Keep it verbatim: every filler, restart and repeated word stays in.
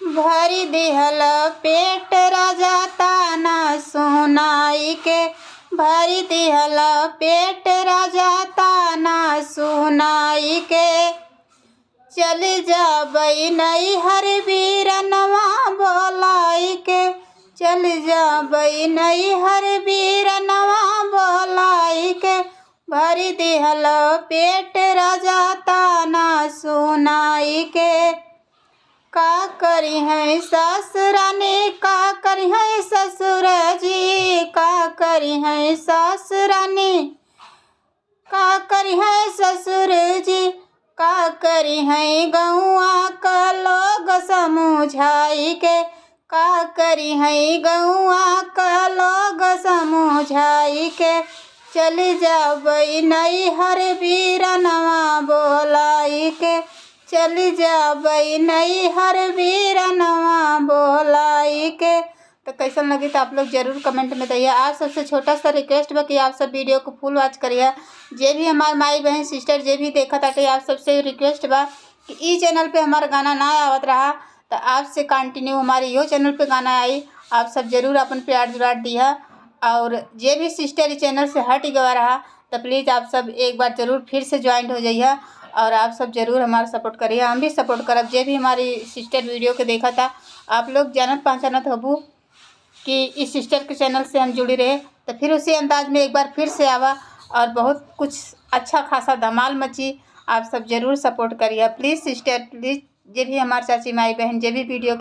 भरि दिहल पेट राजा ताना सुनाई के, भरि दिहल पेट राजा ताना सुनाई के। चलि जाबै नैहर बीरनवा बोलाइ के, चलि जाबै नैहर बीरनवा बोलाइ के, भरि दिहल पेट राजा ताना सुनाइ के। का करिहैं सासुरानी, का करिहैं ससुर जी, का करिहैं सासुरानी। का करिहैं ससुर जी, का करिहैं गौआ का लोग समुझाइ के, का करिहैं गौआ का लोग समुझाइ के। चलि जाबै नैहर बीरनवा बोलाइ के, चलि जाबै नैहर बीरनवा बोलाइ के। तो कैसन लगी तो आप लोग जरूर comment में बताइए। आप सबसे छोटा सा request बा कि आप सब video को full watch करिए। जे भी हमार माई बहन sister जे भी देखा ताटे, आप सबसे request बा कि ई channel पे हमार गाना ना आवत रहा तो आपसे continue हमारे यो channel पे गाना आई। आप सब जरूर अपन प्यार दुलार दिया और जे भी sister ई channel से हट गवा रहा तो please आप सब एक बार जरूर फिर से join हो जाइए और आप सब जरूर हमारा support करिए, हम भी support करब। जे भी हमारी sister video के देखा था, आप लोग जानत पहचानत होबू कि इस sister के channel से हम जुड़ी रहे, तो फिर उसी अंदाज में एक बार फिर से आवा और बहुत कुछ अच्छा खासा धमाल मची। आप सब जरूर support करिए please sister, please। जे भी हमार चाची माई बहन जे भी video के